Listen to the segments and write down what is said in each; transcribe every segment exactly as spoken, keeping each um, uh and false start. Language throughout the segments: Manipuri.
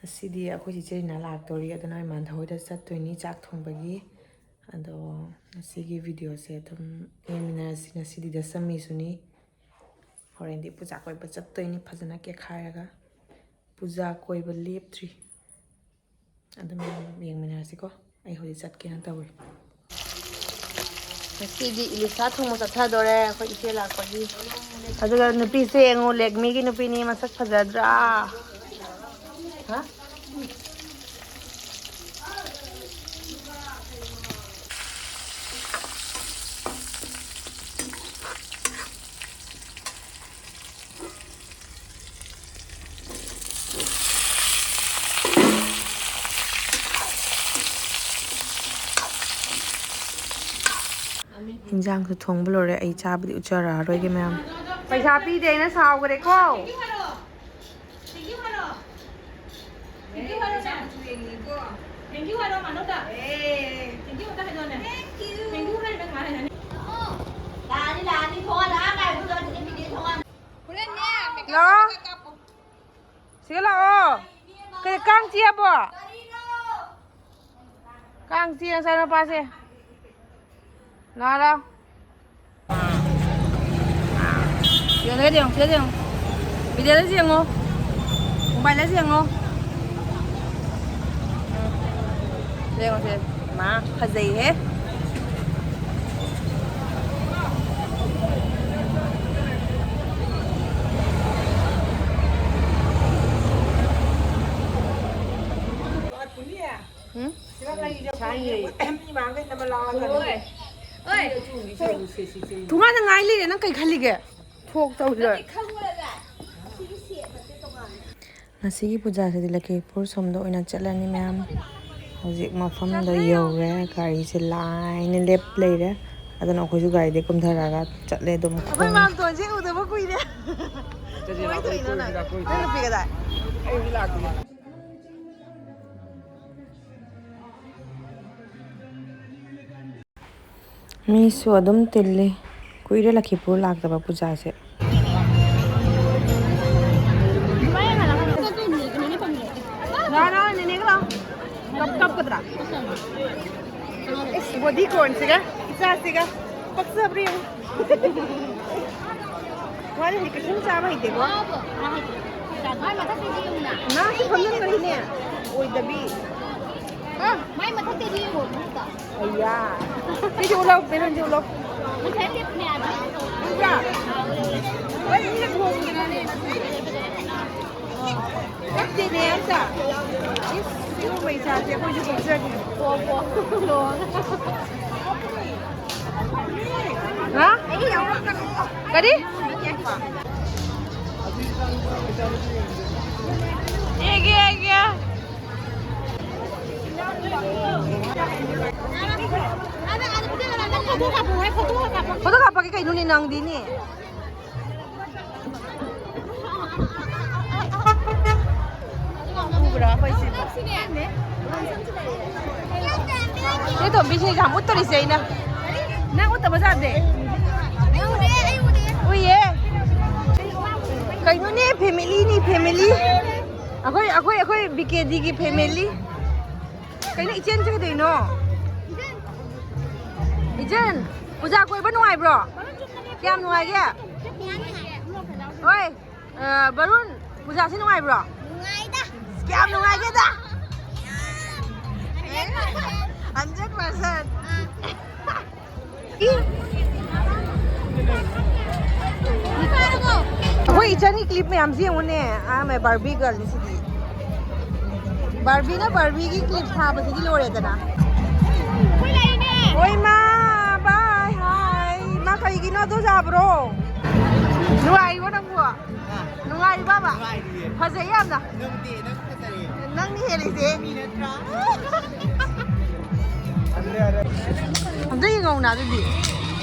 ꯉꯁꯤꯗꯤ ꯑꯩꯈꯣꯏ ꯆꯤꯆꯦ ꯔꯤꯅꯥ ꯂꯥꯛꯇꯣꯔꯤ, ꯑꯗꯨꯅ ꯏꯃꯥꯟ ꯊꯧꯍꯣꯏꯗ ꯆꯠꯇꯣꯏꯅꯤ ꯆꯥꯛ ꯊꯣꯡꯕꯒꯤ꯫ ꯑꯗꯣ ꯉꯁꯤꯒꯤ ꯚꯤꯗꯤꯑꯣꯁꯦ ꯑꯗꯨꯝ ꯌꯦꯡꯃꯤꯟꯅꯔꯁꯤ꯫ ꯉꯁꯤꯗꯤ ꯗꯁꯃꯤꯁꯨꯅꯤ, ꯍꯣꯔꯦꯟꯗꯤ ꯄꯨꯖꯥ ꯀꯣꯏꯕ ꯆꯠꯇꯣꯏꯅꯤ ꯐꯖꯅ ꯀꯦꯈꯥꯏꯔꯒ꯫ ꯄꯨꯖꯥ ꯀꯣꯏꯕ ꯂꯦꯞꯇ꯭ꯔꯤ꯫ ꯑꯗꯨꯝ ꯌꯦꯡꯃꯤꯟꯅꯔꯁꯤꯀꯣ꯫ ꯑꯩ ꯍꯧꯖꯤꯛ ꯆꯠꯀꯦꯅ ꯇꯧꯔꯤ꯫ ꯉꯁꯤꯗꯤ ꯏꯂꯤꯁꯥ ꯊꯣꯡꯕ ꯆꯠꯊꯗꯣꯔꯦ ꯑꯩꯈꯣꯏ ꯏꯆꯦ ꯂꯥꯛꯄꯒꯤ꯫ ꯑꯗꯨꯒ ꯅꯨꯄꯤꯁꯦ ꯌꯦꯡꯉꯨ, ꯂꯦꯛꯃꯤꯒꯤ ꯅꯨꯄꯤꯅꯤ, ꯃꯁꯛ ꯐꯖꯗ꯭ꯔꯥ? ꯍꯥ? ꯏꯟꯖꯥꯡꯁꯨ ꯊꯣꯡꯕ ꯂꯣꯏꯔꯦ꯫ ꯑꯩ ꯆꯥꯕꯗꯤ ꯎꯠꯆꯔꯛꯑꯔꯣꯏꯒꯦ ꯃꯌꯥꯝ꯫ ꯄꯩꯁꯥ ꯄꯤꯗꯦ, ꯑꯩꯅ ꯁꯥꯎꯈ꯭ꯔꯦꯀꯣ꯫ ꯍꯜꯂꯣ? ꯁꯤꯗ ꯂꯥꯛꯑꯣ꯫ ꯀꯩ ꯀꯥꯡ ꯆꯤꯛꯑꯕꯣ? ꯀꯥꯡ ꯆꯤꯛꯑꯦ ꯅꯆꯥꯅꯨꯄꯥꯁꯦ꯫ ꯂꯥꯛꯑꯣ, ꯂꯥꯛꯑꯣ꯫ ꯌꯦꯡꯉꯦ, ꯌꯦꯡꯉꯣ, ꯁꯤꯗ ꯌꯦꯡꯉꯣ꯫ ꯚꯤꯗꯤꯑꯣꯗꯁꯨ ꯌꯦꯡꯉꯣ꯫ ꯃꯣꯕꯥꯏꯜꯗꯁꯨ ꯌꯦꯡꯉꯣ꯫ ꯌꯦꯡꯉꯣ ꯁꯦ꯫ ꯃꯥ ꯐꯖꯩꯍꯦ꯫ ꯎꯝ? ꯊꯣꯡꯒꯥꯟꯗ ꯉꯥꯏ ꯂꯩꯔꯦ, ꯅꯪ ꯀꯩ ꯈꯜꯂꯤꯒꯦ? ꯊꯣꯛ ꯇꯧꯗ꯭ꯔꯣ? ꯉꯁꯤꯒꯤ ꯄꯨꯖꯥꯁꯤꯗꯤ ꯂꯈꯤꯄꯨꯔ ꯁꯣꯝꯗ ꯑꯣꯏꯅ ꯆꯠꯂꯅꯤ ꯃꯌꯥꯝ꯫ ꯍꯧꯖꯤꯛ ꯃꯐꯝꯗ ꯌꯧꯔꯦ, ꯒꯥꯔꯤꯁꯦ ꯂꯥꯏꯅ ꯂꯦꯞ ꯂꯩꯔꯦ꯫ ꯑꯗꯨꯅ ꯑꯩꯈꯣꯏꯁꯨ ꯒꯥꯔꯤꯗꯩ ꯀꯨꯝꯊꯔꯛꯑꯒ ꯆꯠꯂꯦ ꯑꯗꯨꯝ ꯑꯩꯈꯣꯏ ꯈꯣꯡꯅ꯫ ꯃꯥꯝꯇꯣꯟꯁꯦ ꯎꯗꯕ ꯀꯨꯏꯔꯦ꯫ ꯀꯃꯥꯏꯅ ꯇꯧꯔꯤꯅꯣ ꯅꯪ? ꯅꯪ ꯅꯨꯄꯤ ꯀꯗꯥꯏ? ꯃꯤꯁꯨ ꯑꯗꯨꯝ ꯇꯤꯜꯂꯤ꯫ ꯀꯨꯏꯔꯦ ꯂꯈꯤꯄꯨꯔ ꯂꯥꯛꯇꯕ ꯄꯨꯖꯥꯁꯦ꯫ ꯀꯗ꯭ꯔꯥ? ꯏꯁ, ꯕꯣꯗꯤ ꯀꯣꯔꯟꯁꯤꯒ ꯏꯆꯥꯁꯤꯒ ꯄꯛꯆꯕ꯭ꯔꯥ ꯌꯦꯡꯉꯨ꯫ ꯃꯥꯗꯤ ꯍꯧꯖꯤꯛ ꯀꯩꯁꯨꯝ ꯆꯥꯕ ꯍꯩꯇꯦꯀꯣ꯫ ꯃꯥꯏ ꯃꯊꯛꯇꯩꯗꯤ ꯌꯦꯡꯉꯨꯅ꯫ ꯉꯥꯁꯨ ꯐꯝꯖꯤꯟꯈ꯭ꯔꯦꯅꯦ꯫ ꯑꯣꯏꯗꯕꯤ꯫ ꯑ, ꯃꯥꯏ ꯃꯊꯛꯇꯩꯗꯤ ꯌꯦꯡꯉꯣ, ꯃꯊꯛꯇ꯫ ꯑꯌꯥ꯫ ꯁꯤꯁꯨ ꯎꯠꯂꯧ, ꯕꯦꯂꯨꯟꯁꯨ ꯎꯠꯂꯧ꯫ ꯉꯁꯥꯏ ꯇꯦꯞꯅꯦ ꯍꯥꯏꯕ꯫ ꯎꯕ꯭ꯔꯥ? ꯂꯣꯏ ꯃꯤꯅ ꯊꯣꯡꯉꯤꯅꯅꯦ꯫ ꯀꯞꯇꯦꯅꯦ ꯑꯝꯇ꯫ ꯏꯁ, ꯁꯤꯒꯨꯝꯕ ꯏꯆꯥꯁꯦ ꯑꯩꯈꯣꯏꯁꯨ ꯄꯣꯛꯆꯒꯦ꯫ ꯄꯣꯛ, ꯄꯣꯛ꯫ ꯍꯥ? ꯀꯔꯤ? ꯌꯦꯡꯒꯦ, ꯌꯦꯡꯒꯦ꯫ ꯐꯣꯇꯣ ꯀꯥꯞꯄꯒꯤ ꯀꯩꯅꯣꯅꯦ ꯅꯪꯗꯤꯅꯦ꯫ ꯎꯕ꯭ꯔꯥ ꯑꯩꯈꯣꯏ ꯁꯤꯕꯣ? ꯆꯦ ꯇꯣꯝꯕꯤꯁꯤꯅ ꯌꯥꯝ ꯎꯠꯇꯣꯔꯤꯁꯦ ꯑꯩꯅ꯫ ꯅꯪ ꯎꯠꯇꯕ ꯌꯥꯗꯦ꯫ ꯎꯏꯌꯦ꯫ ꯀꯩꯅꯣꯅꯦ, ꯐꯦꯃꯤꯂꯤꯅꯤ, ꯐꯦꯃꯤꯂꯤ꯫ ꯑꯩꯈꯣꯏ, ꯑꯩꯈꯣꯏ, ꯑꯩꯈꯣꯏ ꯕꯤ ꯀꯦ ꯗꯤꯒꯤ ꯐꯦꯃꯤꯂꯤ꯫ ꯀꯩꯅꯣ ꯏꯆꯦꯟꯁꯦ ꯀꯩꯗꯧꯔꯤꯅꯣ? ꯏꯆꯦꯟ, ꯄꯨꯖꯥ ꯀꯣꯏꯕ ꯅꯨꯡꯉꯥꯏꯕ꯭ꯔꯣ? ꯀꯌꯥꯝ ꯅꯨꯡꯉꯥꯏꯒꯦ? ꯍꯣꯏ, ꯑ, ꯕꯔꯨꯟ, ꯄꯨꯖꯥꯁꯤ ꯅꯨꯡꯉꯥꯏꯕ꯭ꯔꯣ? ꯅꯨꯡꯉꯥꯏꯗ꯫ ꯀꯌꯥꯝ ꯅꯨꯡꯉꯥꯏꯒꯦꯗ? ꯌꯥꯝ꯫ Hundred percent. ꯑꯥ꯫ ꯑꯩꯈꯣꯏ ꯏꯆꯟꯒꯤ ꯀ꯭ꯂꯤꯞ ꯃꯌꯥꯝꯁꯤ ꯌꯦꯡꯉꯨꯅꯦ꯫ ꯑꯥ, ꯃꯥꯏ ꯕꯥꯔꯕꯤ ꯒꯔꯜꯅꯤ ꯁꯤꯗꯤ꯫ ꯕꯥꯔꯕꯤꯅ ꯕꯥꯔꯕꯤꯒꯤ ꯀ꯭ꯂꯤꯞ ꯊꯥꯕꯁꯤꯗꯤ ꯂꯣꯏꯔꯦꯗꯅ꯫ ꯑꯩꯈꯣꯏ ꯂꯩꯔꯤꯅꯦ꯫ ꯍꯣꯏ, ꯃꯥ, ꯕꯥꯏ, ꯍꯥꯏ꯫ ꯃꯥ ꯀꯩꯒꯤꯅꯣ ꯑꯗꯨ ꯁꯥꯕ꯭ꯔꯣ? ꯅꯨꯡꯉꯥꯏꯔꯤꯕꯣ ꯅꯪꯕꯣ? ꯍꯥ? ꯅꯨꯡꯉꯥꯏꯔꯤꯕꯕ? ꯅꯨꯡꯉꯥꯏꯔꯤꯌꯦ꯫ ꯐꯖꯩ ꯌꯥꯝꯅ꯫ ꯅꯪꯗꯤ ꯅꯪ ꯐꯖꯔꯦ꯫ ꯅꯪꯅ ꯍꯦꯜꯂꯤꯁꯦ꯫ ꯃꯤ ꯅꯠꯇ꯭ꯔꯥ? ꯑꯝꯇ ꯌꯦꯡꯉꯧꯅ ꯑꯗꯨꯗꯤ꯫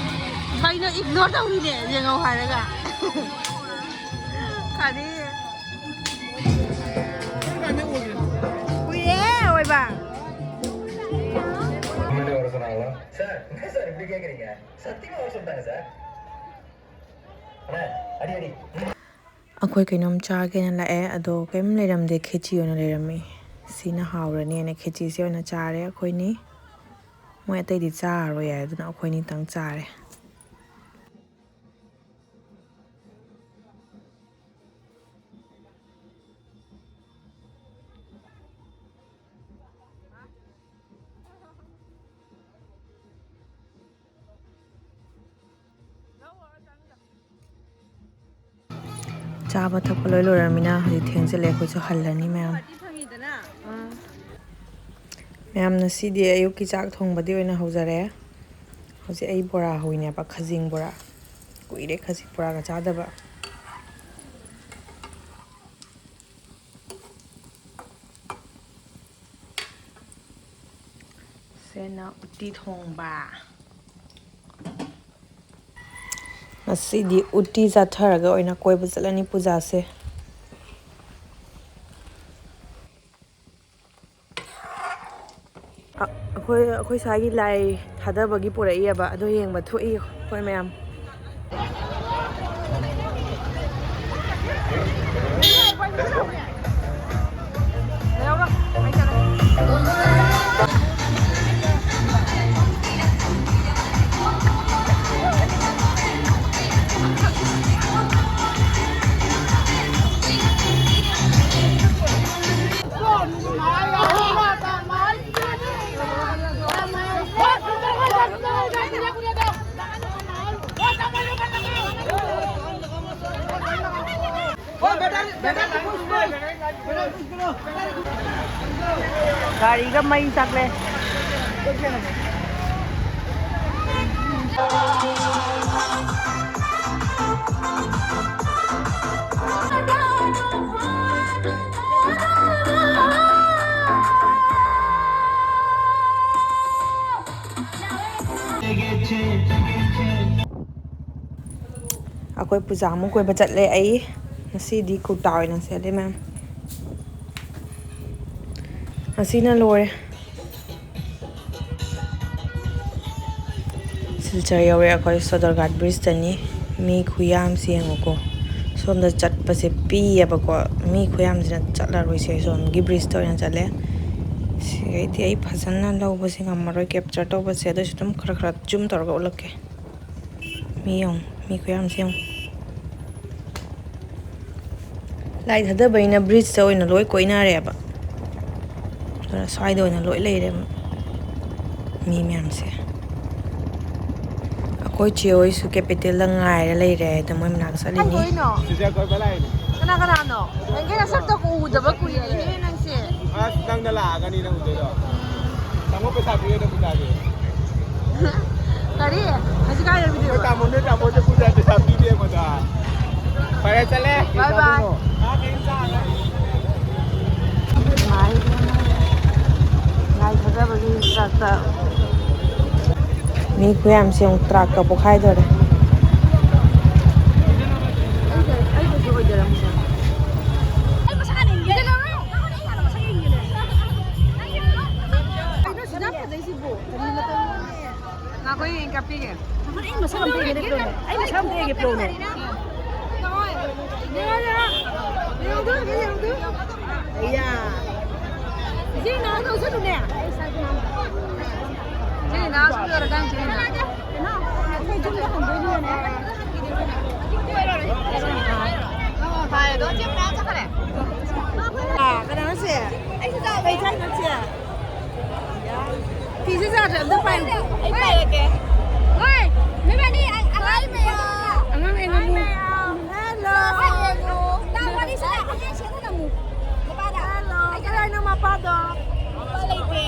ꯀꯩꯅꯣ ꯏꯒꯅꯣꯔ ꯇꯧꯔꯤꯅꯦ, ꯌꯦꯡꯉꯧ ꯍꯥꯏꯔꯒ꯫ ꯀꯔꯤ? ꯀꯨꯏꯔꯦ ꯑꯣꯏꯕ꯫ ꯁꯥꯔ, ꯁꯥꯔ, ꯁꯥꯔ, ꯁꯥꯔ, ꯁꯥꯔ꯫ ꯑꯩꯈꯣꯏ ꯀꯩꯅꯣꯝ ꯆꯥꯒꯦꯅ ꯂꯥꯛꯑꯦ, ꯑꯗꯣ ꯀꯩꯝ ꯂꯩꯔꯝꯗꯦ, ꯈꯦꯆꯤ ꯑꯣꯏꯅ ꯂꯩꯔꯝꯃꯤ꯫ ꯁꯤꯅ ꯍꯥꯎꯔꯅꯦꯅ ꯈꯦꯆꯤꯁꯦ ꯑꯣꯏꯅ ꯆꯥꯔꯦ ꯑꯩꯈꯣꯏꯅꯤ꯫ ꯃꯣꯏ ꯑꯇꯩꯗꯤ ꯆꯥꯔꯔꯣꯏ ꯍꯥꯏ, ꯑꯗꯨꯅ ꯑꯩꯈꯣꯏꯅꯤꯇꯪ ꯆꯥꯔꯦ꯫ ꯆꯥꯕ ꯊꯛꯄ ꯂꯣꯏ ꯂꯣꯏꯔꯃꯤꯅ ꯍꯧꯖꯤꯛ ꯊꯦꯡꯖꯤꯜꯂꯛꯑꯦ, ꯑꯩꯈꯣꯏꯁꯨ ꯍꯜꯂꯅꯤ ꯃꯌꯥꯝ꯫ ꯃꯌꯥꯝ, ꯉꯁꯤꯗꯤ ꯑꯌꯨꯛꯀꯤ ꯆꯥꯛ ꯊꯣꯡꯕꯗꯤ ꯑꯣꯏꯅ ꯍꯧꯖꯔꯦ꯫ ꯍꯧꯖꯤꯛ ꯑꯩ ꯕꯣꯔꯥ ꯍꯧꯔꯤꯅꯦꯕ, ꯈꯖꯤꯡ ꯕꯣꯔꯥ꯫ ꯀꯨꯏꯔꯦ ꯈꯖꯤꯡ ꯕꯣꯔꯥꯒ ꯆꯥꯗꯕ꯫ ꯁꯤꯅ ꯎꯇꯤ ꯊꯣꯡꯕ꯫ ꯉꯁꯤꯗꯤ ꯎꯇꯤ ꯆꯥꯊꯔꯒ ꯑꯣꯏꯅ ꯀꯣꯏꯕ ꯆꯠꯂꯅꯤ ꯄꯨꯖꯥꯁꯦ꯫ ꯑ-, ꯑꯩꯈꯣꯏ, ꯑꯩꯈꯣꯏ ꯁ꯭ꯋꯥꯏꯒꯤ ꯂꯥꯏ ꯊꯥꯗꯕꯒꯤ ꯄꯨꯔꯛꯏꯑꯕ, ꯑꯗꯣ ꯌꯦꯡꯕ ꯊꯣꯛꯏ ꯑꯩꯈꯣꯏ ꯃꯌꯥꯝ꯫ ꯒꯥꯔꯤꯒ ꯃꯩ ꯆꯥꯛꯂꯦ꯫ ꯑꯩꯈꯣꯏ ꯄꯨꯖꯥ ꯑꯃꯨꯛ ꯀꯣꯏꯕ ꯆꯠꯂꯦ꯫ ꯑꯩ ꯉꯁꯤꯗꯤ ꯀꯨꯔꯇꯥ ꯑꯣꯏꯅ ꯁꯦꯠꯂꯦ ꯃꯌꯥꯝ꯫ ꯉꯁꯤꯅ ꯂꯣꯏꯔꯦ꯫ ꯁꯤꯜꯆꯔ ꯌꯧꯔꯦ꯫ ꯑꯩꯈꯣꯏ ꯁꯣꯗꯔꯒꯥꯠ ꯕ꯭ꯔꯤꯖꯇꯅꯤ꯫ ꯃꯤ ꯈꯨꯌꯥꯝꯁꯤ ꯌꯦꯡꯉꯨꯀꯣ꯫ ꯁꯣꯝꯗ ꯆꯠꯄꯁꯦ ꯄꯤꯌꯦꯕꯀꯣ꯫ ꯃꯤ ꯈꯨꯌꯥꯝꯁꯤꯅ ꯆꯠꯂꯔꯣꯏꯁꯦ, ꯁꯣꯝꯒꯤ ꯕ꯭ꯔꯤꯖꯇ ꯑꯣꯏꯅ ꯆꯠꯂꯦ꯫ ꯁꯤꯒꯩꯗꯤ ꯑꯩ ꯐꯖꯅ ꯂꯧꯕꯁꯦ ꯉꯝꯃꯔꯣꯏ, ꯀꯦꯞꯆꯔ ꯇꯧꯕꯁꯦ꯫ ꯑꯗꯨꯏꯁꯨ ꯑꯗꯨꯝ ꯈꯔ ꯈꯔ ꯖꯨꯝ ꯇꯧꯔꯒ ꯎꯠꯂꯛꯀꯦ꯫ ꯃꯤ ꯌꯦꯡꯉꯨ, ꯃꯤ ꯈꯨꯌꯥꯝꯁꯦ ꯌꯦꯡꯉꯨ꯫ ꯂꯥꯏ ꯊꯥꯗꯕꯩꯅ ꯕ꯭ꯔꯤꯖꯇ ꯑꯣꯏꯅ ꯂꯣꯏ ꯀꯣꯏꯅꯔꯦꯕ꯫ ꯑꯗꯨꯅ ꯁ꯭ꯋꯥꯏꯗ ꯑꯣꯏꯅ ꯂꯣꯏ ꯂꯩꯔꯦ ꯃꯤ ꯃꯌꯥꯝꯁꯦ꯫ ꯑꯩꯈꯣꯏ ꯆꯦ ꯍꯣꯏꯁꯨ ꯀꯦꯄꯤꯇꯦꯜꯗ ꯉꯥꯏꯔ ꯂꯩꯔꯦ ꯍꯥꯏꯗ ꯃꯣꯏ ꯃꯅꯥꯛ ꯆꯠꯂꯤꯅꯤ꯫ ꯀꯩꯗꯧꯔꯤꯅꯣ? ꯁꯤꯗ ꯀꯣꯏꯕ ꯂꯥꯛꯏꯅꯦ꯫ ꯀꯅꯥ ꯀꯅꯥꯅꯣ? ꯍꯦꯡꯒꯩ ꯅꯁꯛꯇꯣ ꯎꯗꯕ ꯀꯨꯏꯔꯦꯅꯦ ꯅꯪꯁꯦ꯫ ꯑꯁ, ꯅꯪꯅ ꯂꯥꯛꯑꯒꯅꯤ ꯅꯪ ꯎꯗꯣꯏꯗꯣ꯫ ꯇꯥꯃꯣ ꯄꯩꯁꯥ ꯄꯤꯔꯦ ꯅꯪ ꯄꯩꯁꯥꯒꯤ꯫ ꯀꯔꯤ? ꯍꯧꯖꯤꯛ ꯀꯥꯏ ꯌꯧꯕꯤꯗꯣꯏꯕ? ꯅꯣꯏ ꯇꯥꯃꯣ, ꯅꯣꯏ ꯇꯥꯃꯣꯁꯦ ꯄꯨꯖꯥ ꯄꯩꯁꯥ ꯄꯤꯗꯦ ꯑꯩꯉꯣꯟꯗ꯫ ꯐꯔꯦ, ꯆꯠꯂꯦ꯫ ꯕꯥꯏ ꯕꯥꯏ꯫ ꯂꯥꯏ ꯊꯥꯗꯕꯒꯤ ꯆꯥꯛꯇ꯫ ꯃꯤ ꯈꯨꯌꯥꯝꯁꯦ ꯑꯃꯨꯛ ꯇ꯭ꯔꯥꯛꯀ ꯄꯣꯛꯈꯥꯏꯗꯣꯔꯦ꯫ ꯑꯩꯒꯁꯨ ꯑꯣꯏꯖꯔꯝꯁꯦ꯫ ꯀꯩꯅꯣ ꯁꯨꯖꯥ ꯐꯖꯩꯁꯤꯕꯣ? ꯉꯥꯏꯈꯣ, ꯌꯦꯡ ꯀꯥꯞꯄꯤꯒꯦ꯫ ꯑꯩ ꯃꯁꯛ ꯑꯝꯇ ꯌꯦꯡꯒꯦ ꯄ꯭ꯔꯣꯅꯣ꯫ ꯑꯩ ꯃꯁꯛ ꯑꯝꯇ ꯌꯦꯡꯒꯦ ꯄ꯭ꯔꯣꯅꯣ꯫ ꯌꯦꯡꯉꯨꯗꯨ, ꯌꯦꯡꯉꯨꯗꯨ꯫ ꯑꯌꯥ꯫ ꯏꯆꯦ ꯅꯥꯎ ꯂꯧꯁꯜꯂꯨꯅꯦ꯫ ꯏꯆꯦ ꯅꯥꯎ ꯁꯤ ꯂꯣꯏꯔꯀꯥꯟ ꯏꯆꯦ ꯅꯥꯎ꯫ ꯀꯩꯅꯣ, ꯑꯩꯈꯣꯏ ꯌꯨꯝꯗ ꯍꯟꯗꯣꯏꯅꯤꯅꯅꯦ꯫ ꯐꯔꯦ, ꯑꯗꯣ ꯆꯦ ꯃꯌꯥꯝ ꯆꯠꯈ꯭ꯔꯦ꯫ ꯑꯥ, ꯀꯅꯥꯅꯣ ꯁꯦ? ꯀꯩ ꯆꯥꯏꯅꯣ ꯁꯦ? ꯐꯤꯁꯦ ꯁꯥꯗ꯭ꯔꯦ, ꯑꯝꯇ ꯄꯥꯏꯌꯨ꯫ ꯑꯩ ꯄꯥꯏꯔꯛꯀꯦ꯫ ꯍꯣꯏ, ꯅꯣꯏꯕꯥꯅꯤ, ꯑ-, ꯑꯉꯥꯡ ꯍꯥꯏ ꯃꯌꯥꯝ꯫ ꯑꯉꯥꯡ ꯑꯩ ꯉꯥꯃꯨ꯫ ꯍꯥꯏ ꯃꯌꯥꯝ꯫ ꯍꯦꯜꯂꯣ꯫ ꯍꯥꯏ ꯌꯦꯡꯉꯣ꯫ ꯇꯥ ꯋꯥꯔꯤ ꯁꯥꯟꯅ, ꯑꯉꯥꯡ ꯁꯦꯟꯅ ꯅꯃꯨ꯫ ꯅꯨꯄꯥꯗ꯫ ꯍꯦꯜꯂꯣ꯫ ꯑꯩ ꯀꯅꯥꯅꯣ ꯃꯄꯥꯗꯣ? ꯅꯨꯄꯥ ꯂꯩꯇꯦ꯫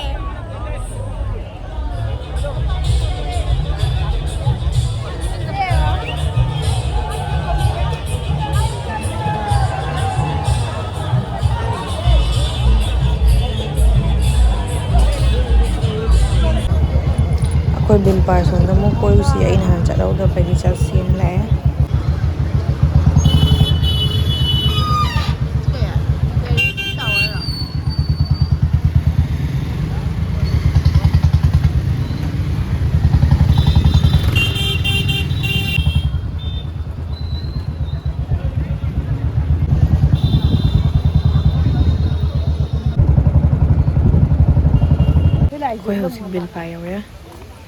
ꯑꯩꯈꯣꯏ ꯕꯤꯜ ꯄꯥꯔꯁꯣꯟꯗ ꯑꯃꯨꯛ ꯀꯣꯏꯔꯨꯁꯤ꯫ ꯑꯩ ꯅꯍꯥꯟ ꯆꯠꯍꯧꯗꯕꯒꯤ ꯆꯠꯁꯦꯅ ꯂꯥꯛꯑꯦ꯫ ꯍꯧꯖꯤꯛ ꯕꯤꯜ ꯄꯥꯏ ꯌꯧꯔꯦ꯫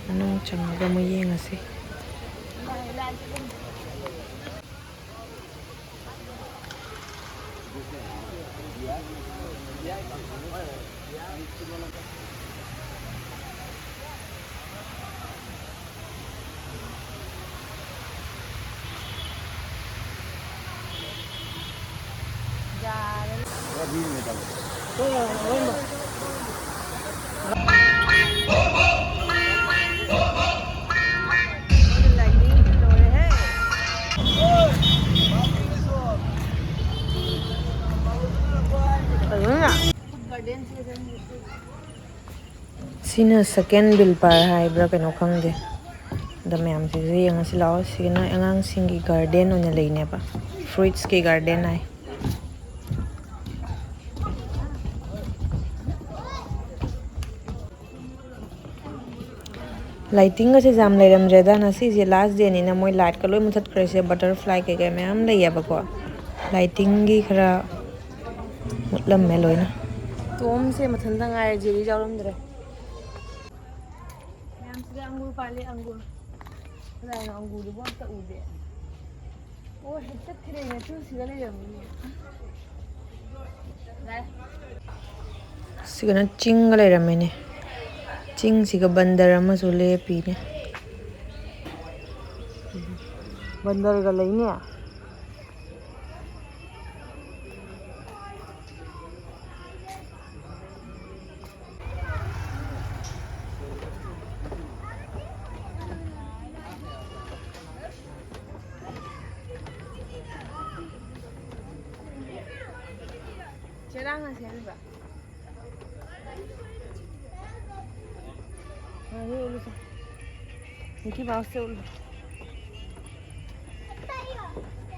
ꯃꯅꯨꯡ ꯆꯪꯉꯒ ꯑꯃꯨꯛ ꯌꯦꯡꯉꯁꯤ꯫ ꯁꯤꯅ second ꯕꯤꯜ ꯄꯥꯔ ꯍꯥꯏꯕ꯭ꯔꯥ ꯀꯩꯅꯣ ꯈꯪꯗꯦ꯫ ꯑꯗ ꯃꯌꯥꯝꯁꯤꯁꯨ ꯌꯦꯡꯉꯁꯤ ꯂꯥꯛꯑꯣ꯫ ꯁꯤꯒꯤꯅ ꯑꯉꯥꯡꯁꯤꯡꯒꯤ ꯒꯥꯔꯗꯦꯟ ꯑꯣꯏꯅ ꯂꯩꯅꯦꯕ, ꯐ꯭ꯔꯨꯏꯠꯁꯀꯤ ꯒꯥꯔꯗꯦꯟ ꯍꯥꯏ꯫ ꯂꯥꯏꯇꯤꯡꯒꯁꯦ ꯌꯥꯝ ꯂꯩꯔꯝꯗ꯭ꯔꯦꯗ꯫ ꯉꯁꯤꯁꯦ last dayꯅꯤꯅ ꯃꯣꯏ ꯂꯥꯏꯠꯀ ꯂꯣꯏ ꯃꯨꯊꯠꯈ꯭ꯔꯦ꯫ ꯁꯦ ꯕꯇꯔꯐ꯭ꯂꯥꯏ ꯀꯩꯀꯩ ꯃꯌꯥꯝ ꯂꯩꯌꯦꯕꯀꯣ꯫ ꯂꯥꯏꯇꯤꯡꯒꯤ ꯈꯔ ꯃꯨꯠꯂꯝꯃꯦ ꯂꯣꯏꯅ꯫ ꯇꯣꯝꯁꯦ ꯃꯊꯟꯇ ꯉꯥꯏꯔꯦ, ꯖꯦꯔꯤ ꯌꯥꯎꯔꯝꯗ꯭ꯔꯦ꯫ ꯃꯌꯥꯝꯁꯤꯗ ꯑꯪꯒꯨꯔ ꯄꯥꯜꯂꯦ, ꯑꯪꯒꯨꯔ꯫ ꯀꯗꯥꯏꯅꯣ ꯑꯪꯒꯨꯔꯗꯨꯕꯨ ꯑꯝꯇ ꯎꯗꯦ꯫ ꯑꯣ, ꯍꯦꯛꯇꯠꯈ꯭ꯔꯦ, ꯃꯇꯨꯁꯤꯒ ꯂꯩꯔꯝꯃꯤꯅꯦ꯫ ꯁꯤꯒꯅ ꯆꯤꯡꯒ ꯂꯩꯔꯝꯃꯤꯅꯦ꯫ ꯆꯤꯡꯁꯤꯒ ꯕꯟꯗꯔ ꯑꯃꯁꯨ ꯂꯦꯞꯄꯤꯅꯦ꯫ ꯕꯟꯗꯔꯒ ꯂꯩꯅꯦ꯫ ꯆꯦꯔꯥꯡꯅ ꯁꯦꯝꯃꯤꯕ꯫ ꯃꯤꯀꯤ ꯃꯥꯎꯁꯁꯦ ꯎꯠꯂꯨ꯫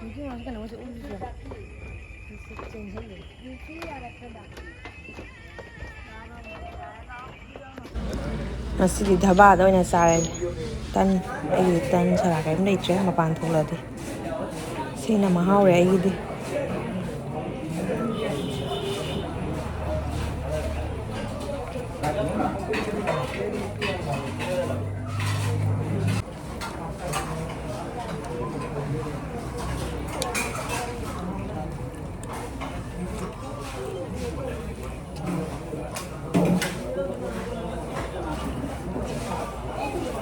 ꯃꯤꯀꯤ ꯃꯥꯎꯁ ꯀꯩꯅꯣꯁꯦ ꯎꯠꯂꯨꯁꯦ꯫ ꯉꯁꯤꯗꯤ ꯙꯕꯥꯗ ꯑꯣꯏꯅ ꯆꯥꯔꯒꯦ꯫ ꯇꯟ, ꯑꯩꯒꯤꯗꯤ ꯇꯟ ꯁꯥꯂꯥ ꯀꯔꯤꯝ ꯂꯩꯇ꯭ꯔꯦ ꯃꯄꯥꯟ ꯊꯣꯛꯂꯛꯑꯗꯤ꯫ ꯁꯤꯅ ꯃꯍꯥꯎꯔꯦ ꯑꯩꯒꯤꯗꯤ꯫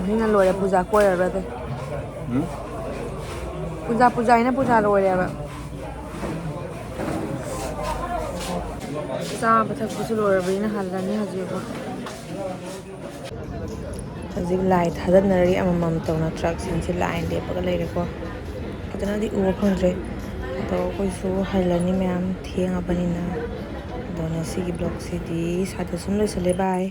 ꯃꯤꯅ ꯂꯣꯏꯔꯦ, ꯄꯨꯖꯥ ꯀꯣꯏꯔꯔꯣꯏ ꯑꯇꯩ꯫ ꯎꯝ? ꯄꯨꯖꯥ, ꯄꯨꯖꯥ ꯍꯥꯏꯅ ꯄꯨꯖꯥ ꯂꯣꯏꯔꯦꯕ꯫ ꯆꯥꯕ ꯊꯛꯄꯁꯨ ꯂꯣꯏꯔꯕꯅꯤꯅ ꯍꯜꯂꯅꯤ ꯍꯧꯖꯤꯛ ꯑꯩꯈꯣꯏ꯫ ꯍꯧꯖꯤꯛ ꯂꯥꯏ ꯊꯥꯗꯅꯔꯤ ꯑꯃꯃꯝ ꯇꯧꯅ, ꯇ꯭ꯔꯛꯁꯤꯡꯁꯦ ꯂꯥꯏꯟ ꯂꯦꯞꯄꯒ ꯂꯩꯔꯦꯀꯣ꯫ ꯐꯖꯅꯗꯤ ꯎꯕ ꯐꯪꯗ꯭ꯔꯦ꯫ ꯑꯗꯣ ꯑꯩꯈꯣꯏꯁꯨ ꯍꯜꯂꯅꯤ ꯃꯌꯥꯝ, ꯊꯦꯡꯉꯕꯅꯤꯅ꯫ ꯑꯗꯣ ꯉꯁꯤꯒꯤ ꯕ꯭ꯂꯣꯛꯁꯤꯗꯤ ꯁ꯭ꯋꯥꯏꯗ ꯁꯨꯝ ꯂꯣꯏꯁꯤꯜꯂꯦ꯫ ꯕꯥꯏ꯫